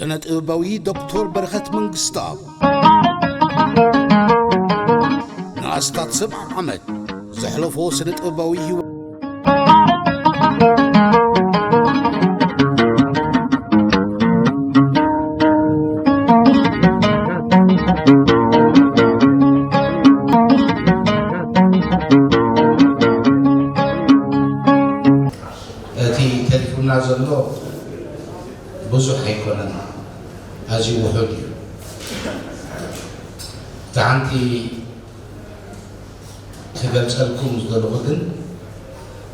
ስነ ጥበባዊ ዶክተር በረኸት መንግስተኣብ ንኣስታት ሰብዓ ዓመት ዘሕለፎ ስነ ጥበባዊ ህይወት። እቲ ተሪፉና ዘሎ ብዙሕ ኣይኮነን፣ ኣዝዩ ውሑድ እዩ። እታ ሓንቲ ክገልጸልኩም ዝደለኹ ግን፣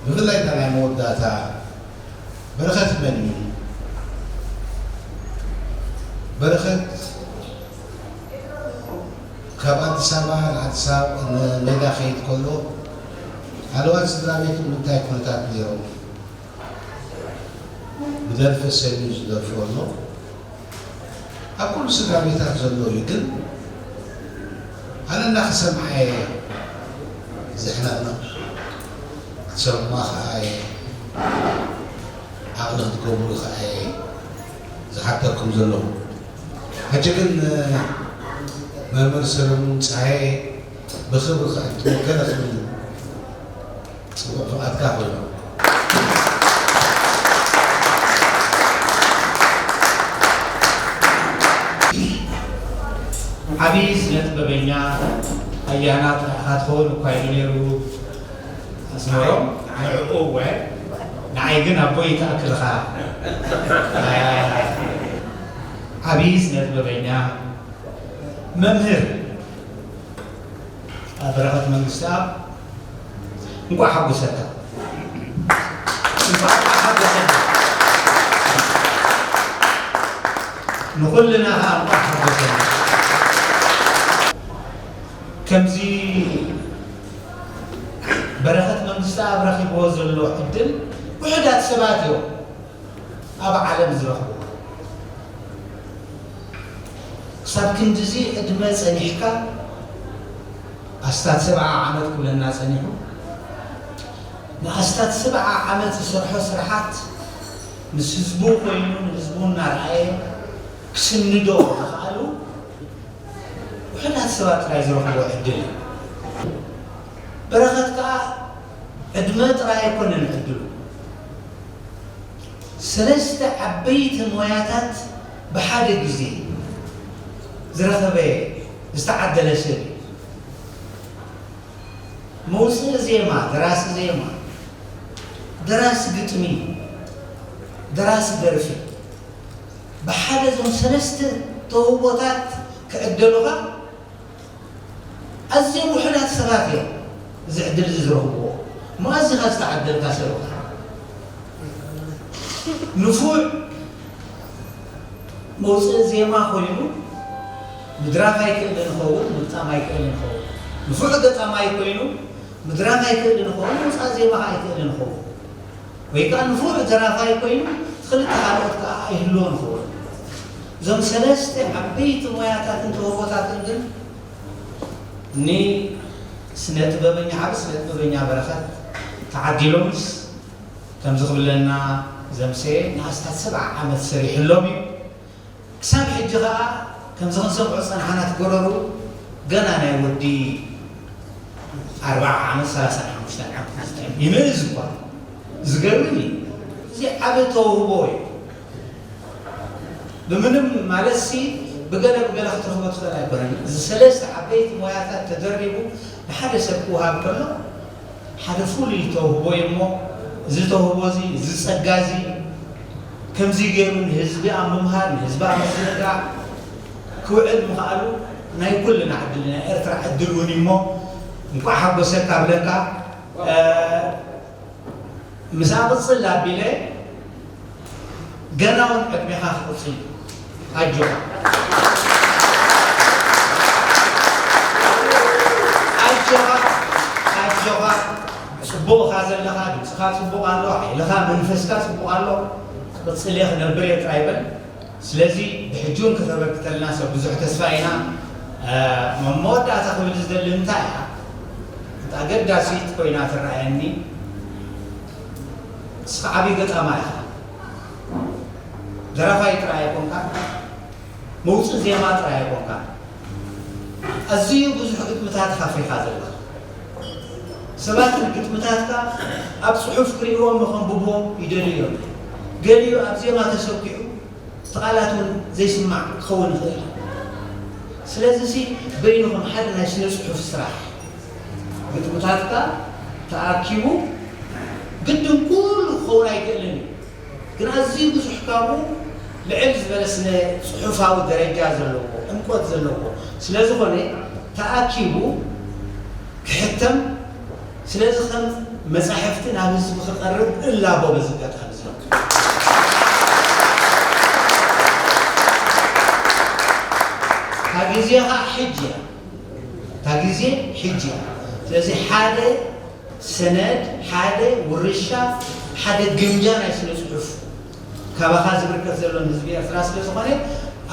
ብፍላይ እታ ናይ መወዳእታ፣ በረኸት መን እዩ? በረኸት ካብ ኣዲስ ኣበባ ንኣዲስ ኣበባ ንሜዳ ከይድ ከሎ፣ ሃለዋት ስድራ ቤቱ እንታይ ኩነታት ነይሮም? ብደርፊ ሰልዩ ዝደርፎ ኣሎ። ኣብ ኩሉ ስድራ ቤታት ዘሎ እዩ፣ ግን ኣነ እናኸሰምዓየ ዘሕነቕነቕ ክትሰምዑ ከኣ እየ፣ ዓቕሊ ክትገብሩ ከኣ እየ ዝሓተኩም ዘለኹ። ሕጂ ግን መምህር ሰለሙን ጸሃየ ብኽብሪ ክሕትዎ ገለ ክብል ጽቡቕ ፍቓድካ ኮይኑ። ዓብዪ ስነ ጥበበኛ ኣያና ጥራይ ኢኻ ትኸውን እኳ ኢሉ ነይሩ ኣስመሮም። ንዕኡ እወ፣ ንዓይ ግን ኣቦይ ትኣክልኻ። ዓብዪ ስነ ጥበበኛ መምህር በረኸት መንግስተኣብ፣ እንቋዕ ሓጎሰካ። እንቋዕ ሓጎሰና። ንኹልና ኸኣ እንቋዕ ሓጎሰና። ከምዚ በረኸት መንግስተኣብ ረኺብዎ ዘሎ ዕድል ውሑዳት ሰባት እዮም ኣብ ዓለም ዝረኽብዎ። ክሳብ ክንድዚ ዕድመ ጸኒሕካ፣ ኣስታት ሰብዓ ዓመት ክብለና ጸኒሑ፣ ንኣስታት ሰብዓ ዓመት ዝሰርሖ ስራሓት ምስ ህዝቡ ኮይኑ ንህዝቡ እናረኣየ ክስንዶ ምኽኣሉ ውሑዳት ሰባት ጥራይ ዝረኽብዎ ዕድል እዩ። በረኸት ከኣ ዕድመ ጥራይ ኣይኮነን ዕድሉ። ሰለስተ ዓበይቲ ሞያታት ብሓደ ግዜ ዝረኸበ ዝተዓደለ ሰብ እዩ። መውፅኢ ዜማ፣ ደራሲ ዜማ፣ ደራሲ ግጥሚ፣ ደራሲ ደርፊ፣ ብሓደ እዞም ሰለስተ ተውህቦታት ክዕደሉኻ ኣዝዮም ውሑዳት ሰባት እዮም እዚ ዕድል እዚ ዝረኽብዎ። እሞ ኣዚኻ ዝተዓደልካ ሰብ ኢኻ። ንፉዕ መውፅኢ ዜማ ኮይኑ ምድራፍ ኣይክእልን ይኸውን፣ ምግጣም ኣይክእልን ይኸውን። ንፉዕ ገጣማይ ኮይኑ ምድራፍ ኣይክእልን ይኸውን፣ ምውፃእ ዜማ ኣይክእልን ይኸውን። ወይ ከዓ ንፉዕ ደራፋይ ኮይኑ ክልተ ካልኦት ከዓ ኣይህልዎን ይኸውን። እዞም ሰለስተ ዓበይቲ ሞያታትን ተውህቦታትን ግን ንስነ ጥበበኛ፣ ዓቢ ስነ ጥበበኛ በረኸት ተዓዲሎምስ፣ ከምዚ ክብለና ዘምሰየ ንኣስታት ሰብዓ ዓመት ሰሪሕሎም እዩ። ክሳብ ሕጂ ኸኣ ከምዚ ክንሰምዖ ዝጸናሕና እቲ ጎረርኡ ገና ናይ ወዲ ኣርብዓ ዓመት፣ ሰላሳን ሓሙሽተን ዓመት ይምእዝ እኳ። ዝገርም እዩ። እዚ ዓቢ ተውህቦ እዩ። ብምንም ማለትሲ ብገለ ብገለ ክትረኽቦ ትኽእል ኣይኮነን። እዚ ሰለስተ ዓበይቲ ሞያታት ተደሪቡ ንሓደ ሰብ ክወሃብ ከሎ ሓደ ፍሉይ ተውህቦ እዩ እሞ፣ እዚ ተውህቦ እዚ፣ እዚ ጸጋ እዚ ከምዚ ገይሩ ንህዝቢ ኣብ ምምሃር፣ ንህዝቢ ኣብ ምዝንጋዕ ክውዕል ምኽኣሉ ናይ ኩልና ዕድል፣ ናይ ኤርትራ ዕድል እውን እዩ እሞ፣ እንቋዕ ሓጎሰካ እብለካ። እ፣ ምስኣ ቅጽል ኣቢለ ገና እውን ዕድሜኻ ክቕጽል እዩ። ኣጆኻ። ኣጆኻ፣ ኣጆኻ። ጽቡቕ ኢኻ ዘለኻ፣ ድምጽኻ ጽቡቕ ኣሎ፣ ሓይልኻ፣ መንፈስካ ጽቡቕ ኣሎ። ክቕጽል እየ፣ ክነብር እየ ጥራይ በል። ስለዚ ብሕጂ እውን ከተበርክተልና ሰብ ብዙሕ ተስፋ ኢና። እ፣ መወዳእታ ክብል ዝደሊ እንታይ እያ? እታ ኣገዳሲት ኮይና ትረኣየኒ፣ ንስኻ ዓብዪ ገጣማይ ኢኻ። ደራፋይ ጥራይ ኣይኮንካን፣ መውፅእ ዜማ ጥራይ ኣይኮንካ፣ ኣዝዩ ብዙሕ ግጥምታት ኣፍሪኻ ዘለኻ። ሰባት ግጥምታትካ ኣብ ጽሑፍ ክርእይዎም ንኸንብቦም ይደልዩ እዮም። ገሊኡ ኣብ ዜማ ተሰኪዑ እቲ ቃላት እውን ዘይስማዕ ክኸውን ይኽእል። ስለዚ ሲ በይንኹም ሓደ ናይ ስነ ጽሑፍ ስራሕ ግጥምታትካ ተኣኪቡ ግድን ኩሉ ክኸውን ኣይክእልን እዩ። ግን ኣዝዩ ብዙሕ ካብኡ ልዕል ዝበለ ስነ ጽሑፋዊ ደረጃ ዘለዎ፣ ዕምቆት ዘለዎ ስለ ዝኾነ ተኣኪቡ ክሕተም፣ ስለዚ ከም መጻሕፍቲ ናብ ህዝቢ ክቐርብ እላቦ በዚ ኣጋጣሚ እዚ። እታ ግዜ ኸኣ ሕጂ እያ። እታ ግዜ ሕጂ እያ። ስለዚ ሓደ ሰነድ፣ ሓደ ውርሻ፣ ሓደ ግምጃ ናይ ስነ ጽሑፍ ካባኻ ዝብርከት ዘሎ ንህዝቢ ኤርትራ ስለ ዝኾነ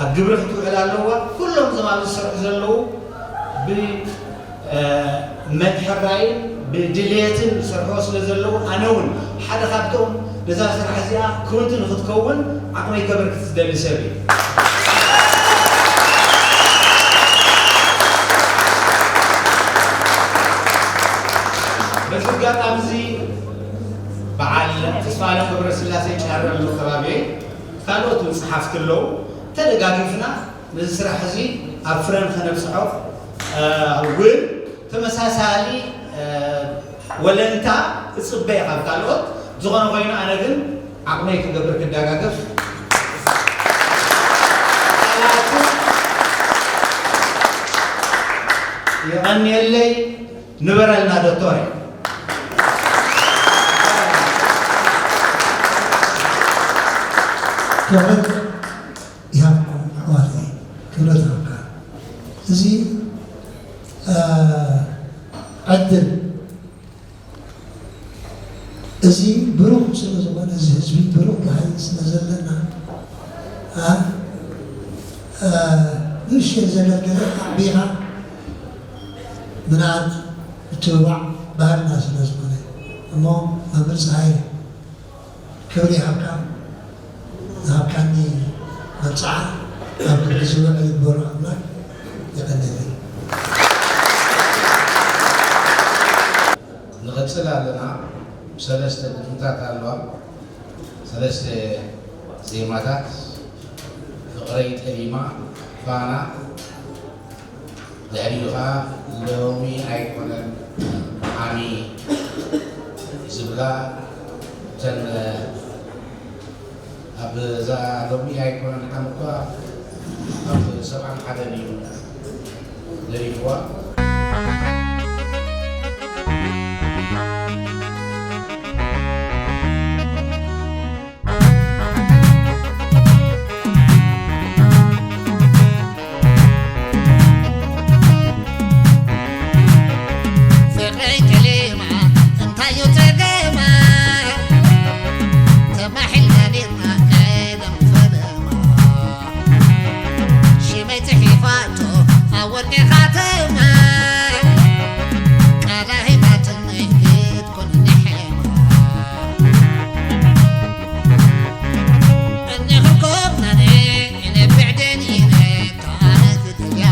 ኣብ ግብሪ ክትውዕል ኣለዋ። ኩሎም እዞም ኣብዚ ዝሰርሑ ዘለዉ ብ-፣ እ፣ መድሕራይን ብድልየትን ዝሰርሕዎ ስለ ዘለዉ ኣነ እውን ሓደ ካብቶም ነዛ ስራሕ እዚኣ ክውንቲ ንኽትከውን ዓቕመይ ከበርክት ዝደሊ ሰብ እየ። በዚ ኣጋጣሚ እዚ በዓል ተስፋለም ገብረስላሴ ጫረ ኣሎ ከባቢየ፣ ካልኦት እውን ጸሓፍቲ ኣለዉ። ተደጋጊፍና ነዚ ስራሕ እዚ ኣብ ፍረ ንኸነብጽሖ፣ እ፣ እውን ተመሳሳሊ፣ እ፣ ወለንታ እጽበ እየ ካብ ካልኦት። ዝኾነ ኮይኑ ኣነ ግን ዓቕመይ ክገብር ክደጋገፍ። ቃላቱ የቐንየለይ። ንበረልና ዶክተር። ክብረት ይሃብኩም ኣሕዋተይ፣ ክብረት ይሃብካ። እዚ፣ እ፣ ዕድል እዚ ብሩኽ ስለ ዝኾነ፣ እዚ ህዝቢ ብሩኽ ባህሊ ስለ ዘለና፣ እ፣ እ፣ ንእሽተይ ዘገልገለ ኣዕቢኻ ምንኣድ ምትብባዕ ባህልና ስለ ዝኾነ እሞ፣ መምህር ጸሃየ፣ ክብሪ ይሃብካ። ዝሃብካኒ መብጽዓ ኣብ ክብሪ ዝውዕል ይግበሮ ኣምላክ። የቐንየለይ። ንቐጽል ኣለና። ሰለስተ ግጥምታት ኣለዋ። ሰለስተ ዜማታት፣ ፍቕረይ ጠሊማ፣ ፋና፣ ድሕሪኡ ኸዓ ሎሚ ኣይኮነን ዓሚ ዝብላ እተን፣ ኣብ እዛ ሎሚ ኣይኮነን ዓሚ እኳ ኣብ ሰብዓን ሓደን እዩ ደሪፍዋ። ፍቕረይ ጠሊማ፣ እንታዩ ጸገማ? ተማሒልና ኔርና ቀደም ፈለማ። ሽመይ ጽሒፋቶ ኣብ ወርቂ ኻተማ። ቃላ ሂባትኒ ክትኮንኒ ሔማ። እኒ ክርኮብናኒ እነ ብዕደን ኢነ ተኣነ ዝደልያ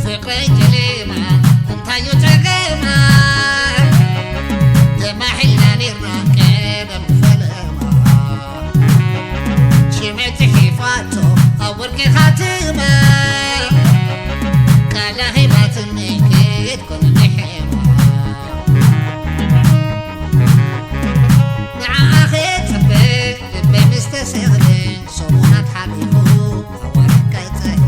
ፍቕረይ ጠሊማ፣ እንታዩ ጸገማ? ተማሒልና ኔርና ቀደም ፈለማ። ሽመይ ጽሒፋቶ ኣብ ወርቂ ኻትማ። ቃላ ሂባትኒ ክትኮንኒ ሔማ። ንዓኣ ክጽበ ልበይ ምስ ተሰቕለ፣ ሰሙናት ሓሊፉ ኣዋርሕ ቀጸለ።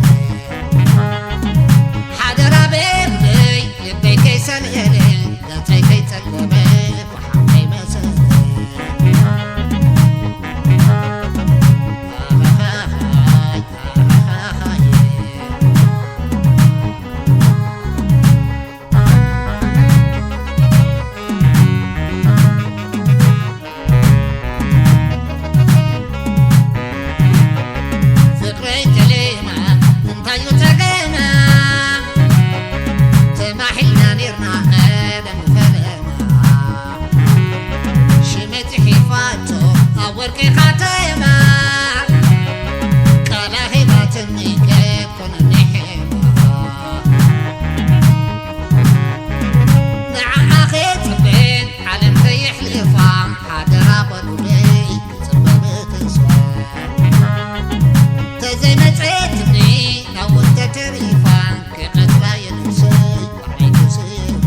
ሓደራ በለለይ ልበይ ከይሰልየለ፣ ገጸይ ከይጸለመ ፈሓም ከይመሰለ። ኣሃሃሃይ፣ ኣሃሃሃይ። ወርቂ ኻተማ ቃላ ሂባትኒ ከኮንኒ ሒማ ንዓኻ ክጽበ ዓለም ከየሕልፋ ሓደራ በሉለይ ክጽበ ብተስፋ ተዘይመጸትኒ ናብ ውሽጠ ተሪፋ ክቐትላ የንሰይ ባዕለይ ክስርፋ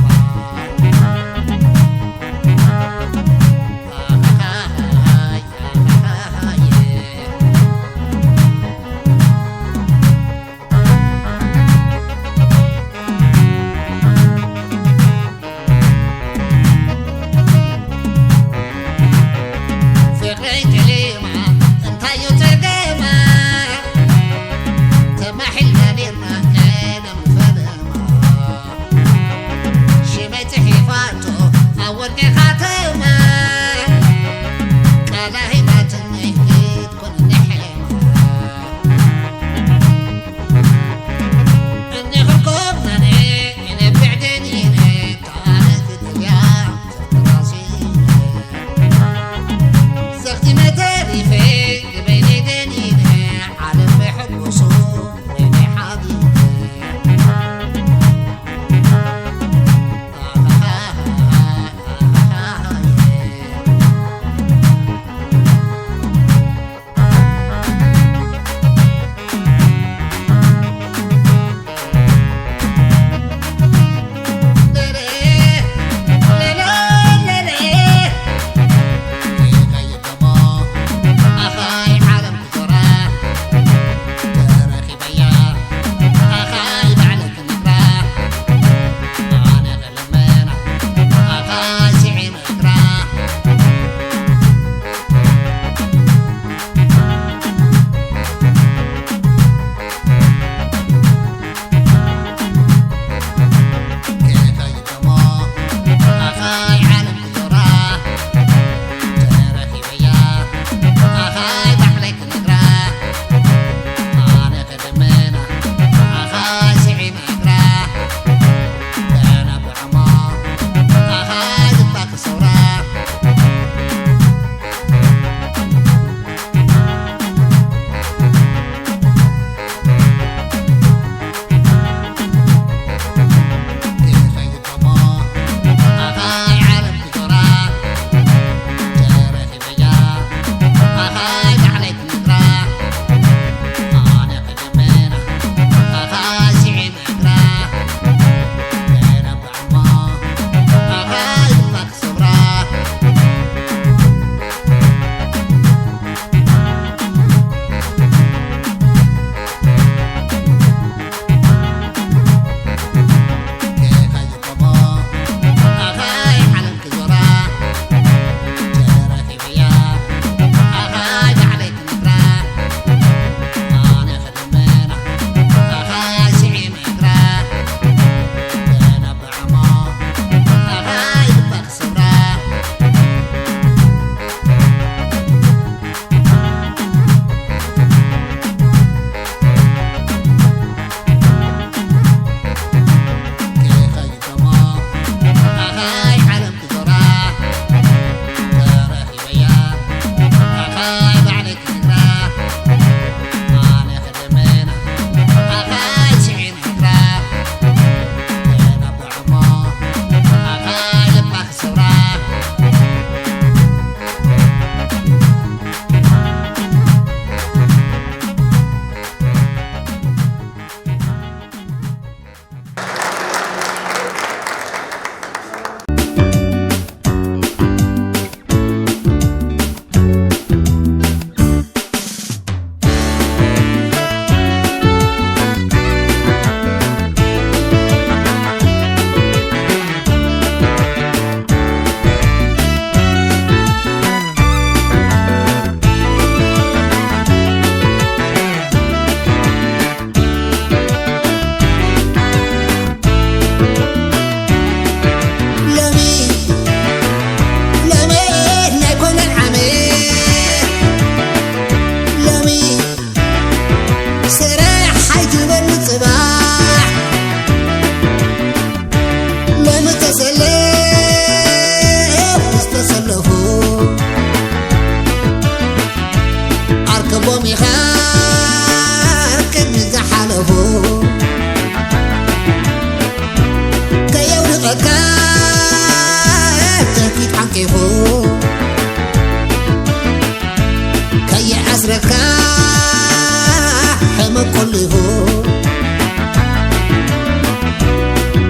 ረካ ሕመቅ ቆሊፉ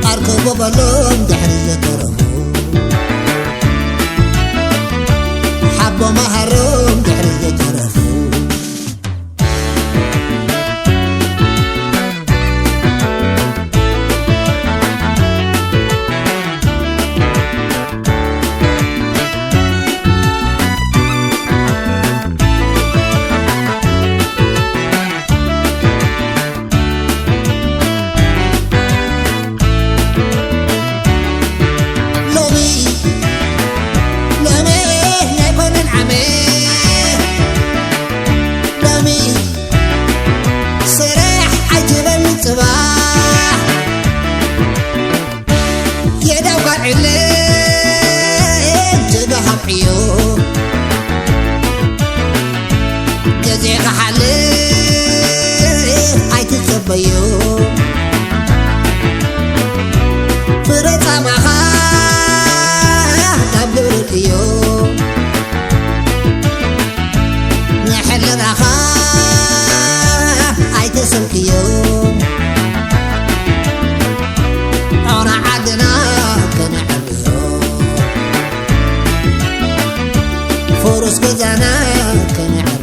ኣርከቦ በሎም ድሕሪ ዝተረፉ ሓቦ መሃሮም ድሕሪ ዝተረፉ ሎሚ ሎሚ ኣይኮነን ዓመ ሎሚ ስራሕ ኣይትበል ጽባሕ የዳው ጋር ዕለ ትበሃብ ዕዮ ግዜ ክሓልፍ ኣይትጸበዮ ፍረ ጻማኻ ናብ ግብሪ እዮ ንሕልናኻ ኣይተሰንክዮ ኦና ዓድና ከነዕብዮ ፈረስ ገዛና ከነዕብዮ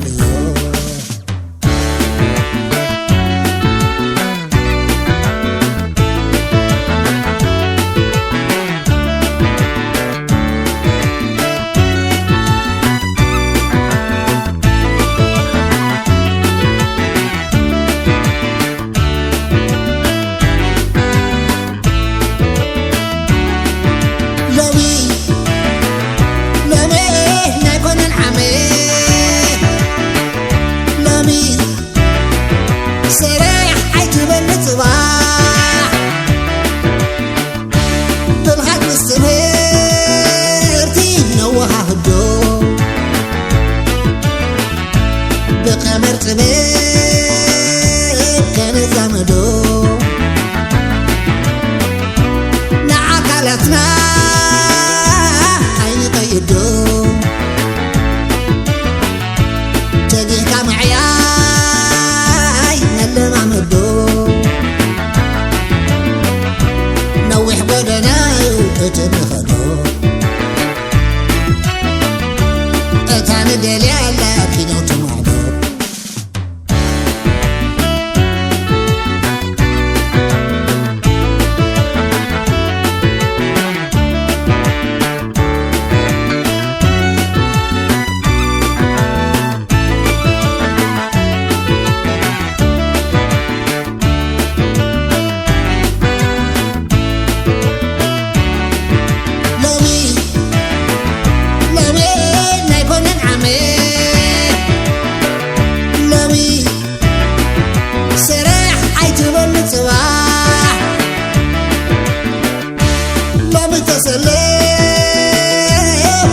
ሎሚ ሎሚ ናይኮነን ዓመ ሎሚ ስራሕ ኣይትበል ጽባሕ ብልሓት ምስ ትምህርቲ ነወሃህዶ ብቐመር ጥበብ ከነዛምዶ ንኣካላትና ኣይንቐይዶ ተጊህካ ምዕያይ ነለማመዶ ነዊሕ ጎደና እዩ እቲ ንኸዶ እታ ንደልያ ኣላ ኪኖ ትማዕዶ ሎሚ ሎሚ ናይ ኮነን ዓመ ሎሚ ስራሕ ኣይትበል ጽባሕ ሎሚ ተሰለፍ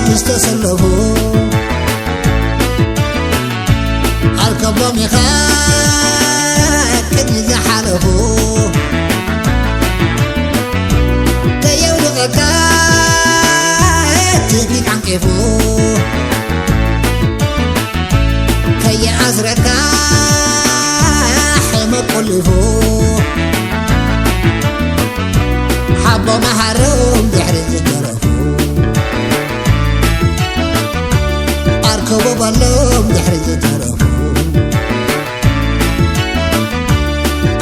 ምስ ተሰለፉ ኣርከቦም ኢኻ ቅድሚ ዝሓለፉ ከየውድቐካ ትህኪት ዓንቂፉ ከየኣስረካ ሕመቅ ቆሊፉ ሓቦ መሃሮም ድሕሪ ዝተረፉ ኣርከቦ በሎም ድሕሪ ዝተረፉ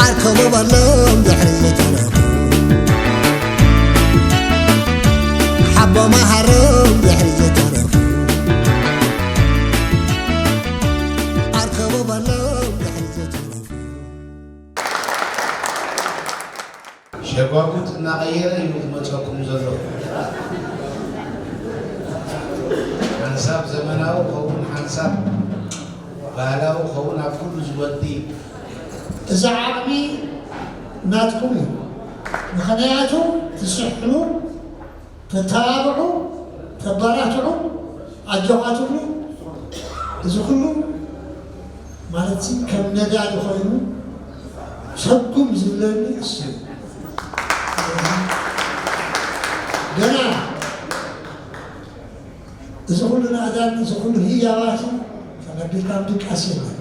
ኣርከቦ በሎም ድሕሪ ዝተረፉ ሓቦ መሃሮም ድሕሪ ዝተረፉ ኣርከቦ በሎም ድሕሪ ዝተረፉ ሸጓጉጥ እናቐየረ እዩ ዝመፀኩም ዘሎ። ሓንሳብ ዘመናዊ ኸውን ሓንሳብ ባህላዊ ኸውን ኣብ ኩሉ ዝወዲ እዚ ዓቕሚ ናትኩም እዩ። ምኽንያቱ ትስሕኑ፣ ተተባብዑ፣ ተባራትዑ፣ ኣጆኻ ትብሉ፣ እዚ ኩሉ ማለት ከም ነዳዲ ኮይኑ ሰጉም ዝብለኒ እሱ እዩ። ገና እዚ ኩሉ ናእዳን እዚ ኩሉ ህያባት ኣቢልካ ድቃስ የለን።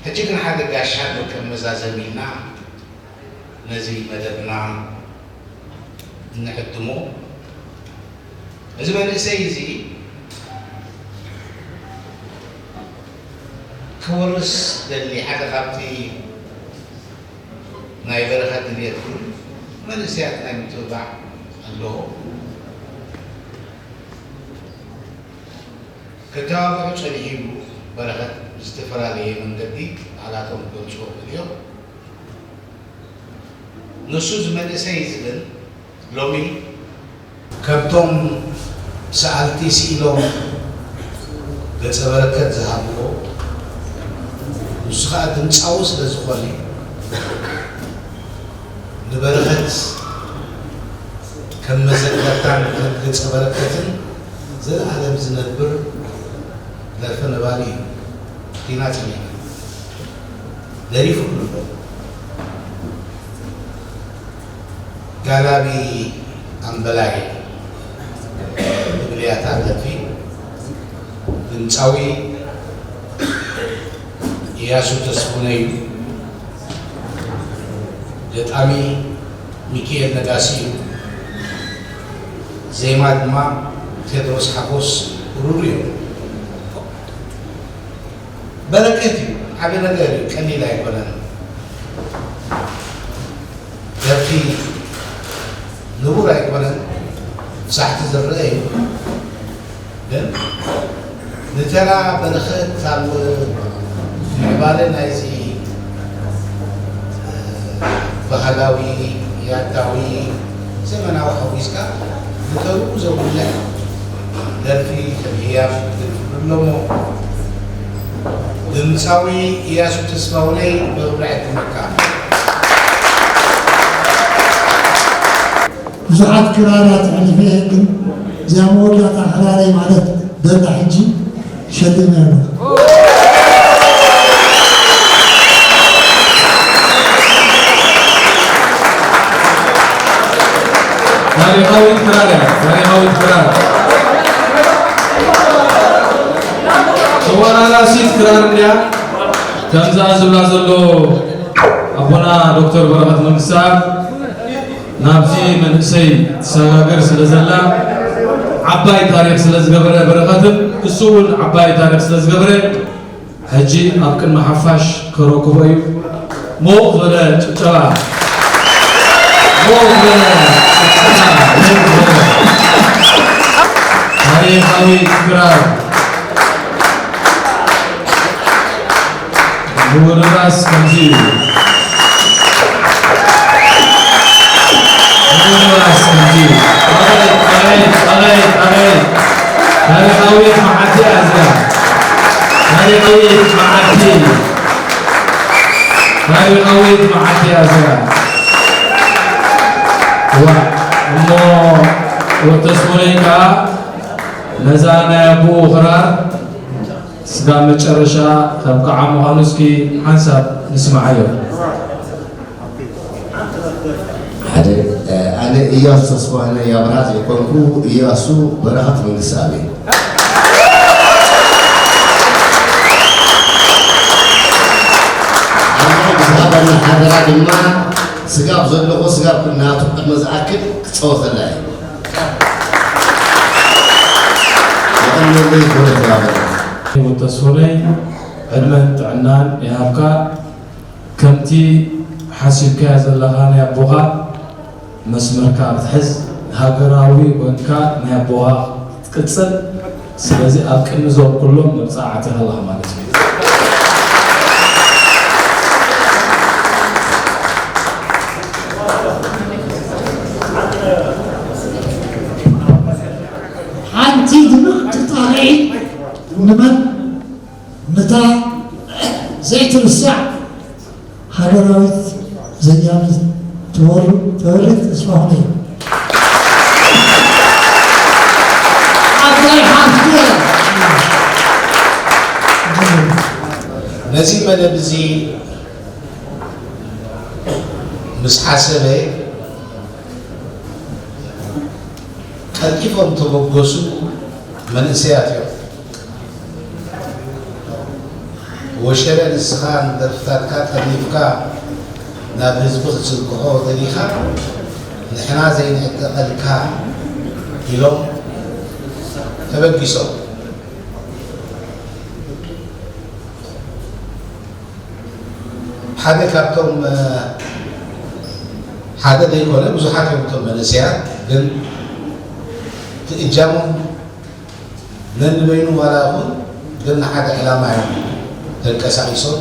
ሕጂ ግን ሓደ ጋሻ ኣሎ ከም መዛዘሚ ኢልና ነዚ መደብና እንዕድሞ። እዚ መንእሰይ እዚ ክወርስ ደሊ ሓደ ካብቲ ናይ በረኸት ድልየት ግን መንእሰያት ናይ ምትብባዕ ኣለዎ። ከተባብዑ ጸኒሑ እዩ። በረኸት ብዝተፈላለየ መንገዲ ቃላቶም ክገልጽዎ ይኽእሉ እዮም። ንሱ እዚ መንእሰይ እዚ ግን ሎሚ ከምቶም ሰኣልቲ ስኢሎም ገጸ በረከት ዝሃብዎ፣ ንሱ ኸኣ ድምጻዊ ስለ ዝኾነ፣ ንበረኸት ከም መዘከርታን ከም ገጸ በረከትን ዘለኣለም ዝነብር ደርፈ ነባሪ እዩ። ዲና ጸኒሕና። ደሪፉ ኣሎ። ጋላቢ ኣምበላይ ትብል እያ እታ ደርፊ። ድምፃዊ እያሱ ተስፉነይ እዩ። ገጣሚ ሚኪኤል ነጋሲ እዩ። ዜማ ድማ ቴድሮስ ሓጎስ ሩሩ እዩ። በረከት እዩ። ዓቢ ነገር እዩ። ቀሊል ኣይኮነን። ደርፊ ንቡር ኣይኮነን። ሳሕቲ ዝረአ እዩ። ግን ንተራ በረኸት ኣብ ምዕባለ ናይዚ ባህላዊ፣ ያታዊ፣ ዘመናዊ ሓዊስካ ንተርኡ ዘጉልሕ ደርፊ ከም ህያብ ይፍልፍሉ ኣለዎ። ድምፃዊ እያሱ ተስፋውነይ ብኽብሪ ዕድመካ። ብዙሓት ክራራት ኣሕሊፈ እየ፣ ግን እዚኣ መወዳእታ ክራረይ ማለት ደላ ሕጂ ሸልመ ኣለኹ። ታሪኻዊት ክራር እያ፣ ታሪኻዊት ክራር። ተወራራሲት ክራር እንድያ። ከምዛ ዝብላ ዘሎ ኣቦና ዶክተር በረኸት መንግስተኣብ ናብዚ መንእሰይ ትሰጋገር ስለ ዘላ፣ ዓባይ ታሪኽ ስለ ዝገበረ በረኸትን እሱ እውን ዓባይ ታሪኽ ስለ ዝገበረ፣ ሕጂ ኣብ ቅድሚ ሓፋሽ ከረክቦ እዩ። ሞቕ ዝበለ ጭብጨባ። ሞቕ ዝበለ ጭብጨባ። ሞቕ ዝበለ። ታሪኻዊ ክራር። ምውርራስ ከምዚ እዩ። ምውርራስ ከምዚ እዩ። ኣቤት፣ ኣቤት፣ ኣቤት፣ ኣቤት። ታሪኻዊት መዓልቲ እያ እዚኣ። ታሪኻዊት መዓልቲ። ታሪኻዊት መዓልቲ እያ እዚኣ። ዋ፣ እሞ ወተስሙነይ ከኣ ነዛ ናይ ኣቦኡ ክራር ስጋብ መጨረሻ ከብቅዓ ምዃኑ እስኪ ሓንሳብ ንስምዓዮ። ሓደ፣ ኣነ እያሱ ተስፋሁነይ ኣብርሃ ዘይኮንኩ፣ እያሱ በረኸት መንግስተኣብ እየ። ኣምላኽ ብዝሃበና ሓደራ ድማ ስጋብ ዘለኹ ስጋብ ናቱ ቅድሚ ዝኣክል ክጸወተላ እየ። የቐንየለይ ክብረት ይሃበና። ተስፉነይ ዕድመን ጥዕናን ይሃብካ። ከምቲ ሓሲብካዮ ዘለኻ ናይ ኣቦኻ መስመርካ ክትሕዝ፣ ሃገራዊ ኮንካ ናይ ኣቦኻ ክትቅጽል። ስለዚ ኣብ ቅድሚ እዞም ኩሎም መብጻዓ ኣቲኻ ኣለኻ ማለት እዩ። ሓንቲ ድምቕቲ ጣቕዒት ንመን? ነታ ዘይትርሳዕ ሃገራዊት ዘያሚት ተወሩ-፣ ተወሪት ተስፋሁነይ። ዓባይ ሓፍቲ። ነዚ መደብ እዚ ምስ ሓሰበ ቀልጢፎም ተበገሱ መንእሰያት እዮም። ወሸለ ንስኻ ንደርፍታትካ ጠርኒፍካ ናብ ህዝቢ ክትዝርግሖ ደሊኻ ንሕና ዘይንዕጠቐልካ ኢሎም ተበጊሶም። ሓደ ካብቶም ሓደ ዘይኮነ ብዙሓት እዮም እቶም መንእሰያት ግን እቲ እጃሞም ነንበይኑ ዋላ ይኹን ግን ንሓደ ዕላማ እዮም ተንቀሳቒሶም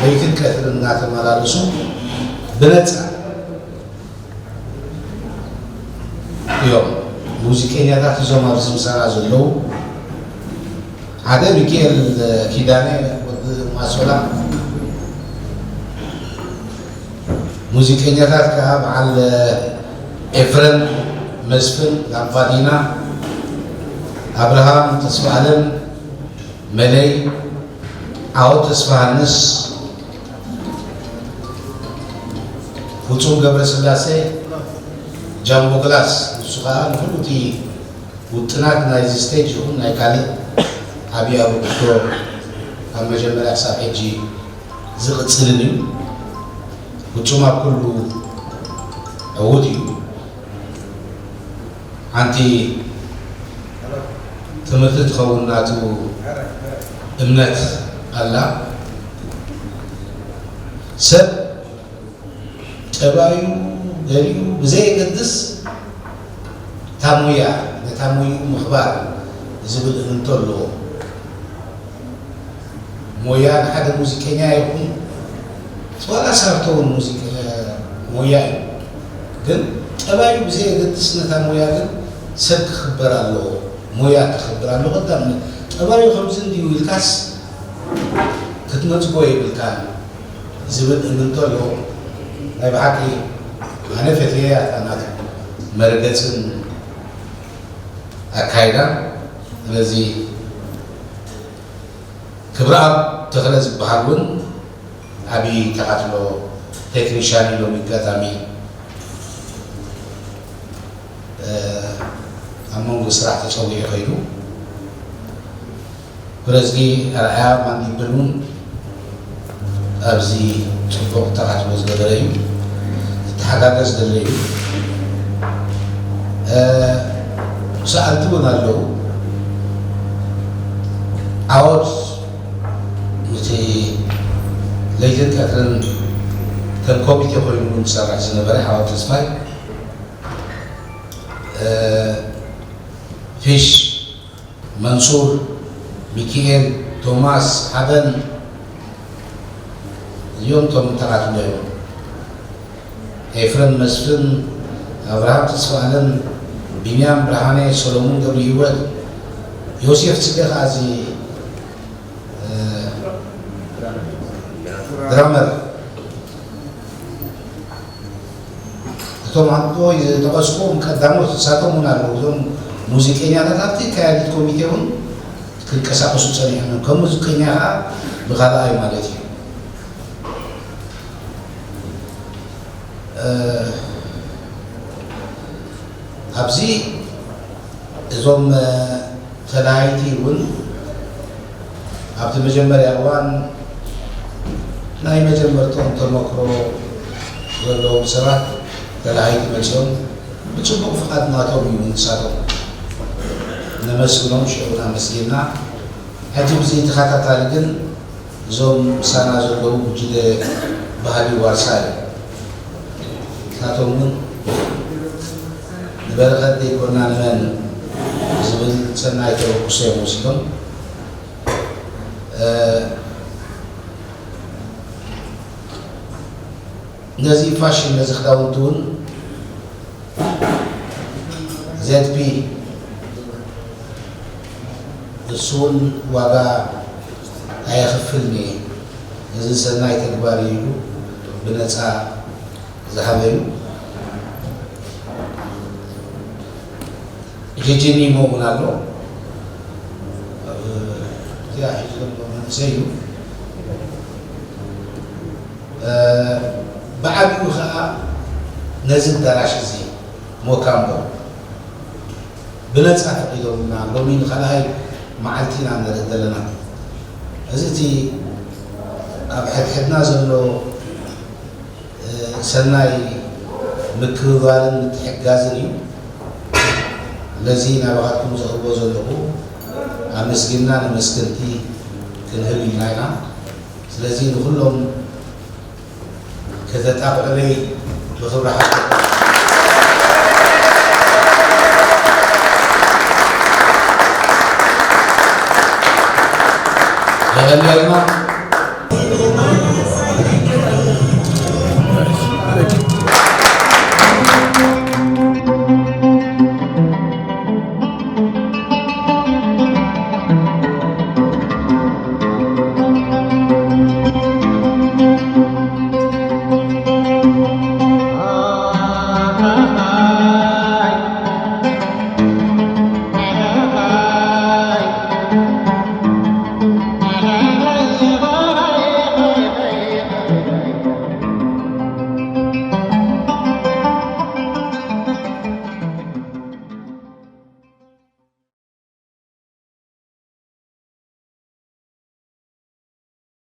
ለይትን ቀትርን እናተመላለሱ ብነፃ እዮም ሙዚቀኛታት እዞም ኣብዚ ምሳና ዘለዉ ሓደ ሚካኤል ኪዳነ ወዲ ማሶላ ሙዚቀኛታት ከዓ በዓል ኤፍረም መስፍን ላምባዲና ኣብርሃም ተስፋኣለም መለይ ዓወት ተስፋሃንስ ፍጹም ገብረስላሴ ጃምቦ ግላስ ንሱ ከዓ ንኩሉ እቲ ውጥናት ናይዚ ስቴጅ ይኹን ናይ ካልእ ዓብዪ ኣበርክቶ ካብ መጀመርያ ክሳብ ሕጂ ዝቕጽልን እዩ። ፍጹም ኣብ ኩሉ ዕዉት እዩ። ሓንቲ ትምህርቲ ትኸውን ናቱ እምነት ኣላ። ሰብ ጠባዩ ገሊኡ ብዘየገድስ እታ ሞያ ነታ ሞይኡ ምኽባር ዝብል እምንቶ ኣለዎ። ሞያ ንሓደ ሙዚቀኛ ይኹን ዋላ ሳርቶ እውን ሙዚቀ ሞያ እዩ። ግን ጠባዩ ብዘየገድስ ነታ ሞያ ግን ሰብ ክኽበር ኣለዎ። ሞያ ክኽበር ኣለዎ። ቀዳምነት ጠባዩ ከምዚ እንድዩ ኢልካስ ክትነጽጎ የብልካን ዝብል እምንቶ ኣለዎ። ናይ ብሓቂ ኣነ ፈትየ እያ እታ ናቱ መርገጽን ኣካይዳ። ስለዚ ክብረኣብ ተኽለ ዝበሃል እውን ዓብዪ ተኻትሎ ቴክኒሻን እዩ። ሎሚ ኣጋጣሚ ኣብ መንጎ ስራሕ ተፀዊዑ ከይዱ። ብረዝጊ ኣርኣያ ማን ይበል እውን ኣብዚ ፅቡቕ ተኻትሎ ዝገበረ እዩ። ክተሓጋገዝ ደለ እዩ። ሰኣልቲ እውን ኣለዉ። ዓወት እቲ ለይትን ቀትርን ከም ኮሚቴ ኮይኑ እውን ዝሰርሕ ዝነበረ ዓወት ተስፋይ፣ ፊሽ፣ መንሱር፣ ሚኪኤል፣ ቶማስ፣ ሓበን እዚኦም እቶም ተቓትሎ እዮም። ኤፍረም መስፍን፣ ኣብርሃም ተስፋኣለም፣ ቢንያም ብርሃነ፣ ሰሎሙን ገብረሂወት፣ ዮሴፍ ጽገ ከኣ እዚ ድራመር እቶም ኣብኡ ዝጠቐስኩዎም ቀዳሞት ንሳቶም እውን ኣለዉ። እዞም ሙዚቀኛታት ኣብቲ ኣካያዲት ኮሚቴ እውን ክንቀሳቐሱ ጸኒሖም እዮም። ከም ሙዚቀኛ ከዓ ብኻልኣይ ማለት እዩ። ኣብዚ እዞም ተላሃይቲ እውን ኣብቲ መጀመርያ እዋን ናይ መጀመርቶም ተመክሮ ዘለዎም ሰባት ተላሃይቲ መፅኦም ብፅቡቕ ፍቓድ ናቶም እዩ ንሳቶም ነመስግኖም ሽዑ ኣመስጊንና ሕጂ ብዚ ተኸታታሊ ግን እዞም ምሳና ዘለዉ ጉጅለ ባህሊ ዋርሳይ ናቶም እውን ንበረኸት ዘይኮና ንመን ዝብል ሰናይ ተበግሶ እዮም ወሲዶም። ነዚ ፋሽን ነዚ ክዳውንቲ እውን ዜድፒ እሱ እውን ዋጋ ኣየኽፍልን እየ። እዚ ሰናይ ተግባር እዩ ኢሉ ብነፃ ዝሃበ እዩ። ጂጂኒሞ እውን ኣሎ። እዚኣ ሒዙ ዘሎ መንእሰይ እዩ። ብዓቢኡ ከዓ ነዚ ኣዳራሽ እዚ ሞካምቦ ብነፃ ፈቒዶምና ሎሚ ንኻልኣይ መዓልቲ ኢና ንርኢ ዘለና። እዚ እቲ ኣብ ሕድሕድና ዘሎ ሰናይ ምክብባርን ምትሕጋዝን እዩ። ስለዚ ናባኻትኩም ዘቕርቦ ዘለኹ ኣመስግና ነመስግንቲ ክንህብ ኢልና ኢና። ስለዚ ንኹሎም ከተጣቕዑለይ ብኽብሪ ሓ የቐንየልና።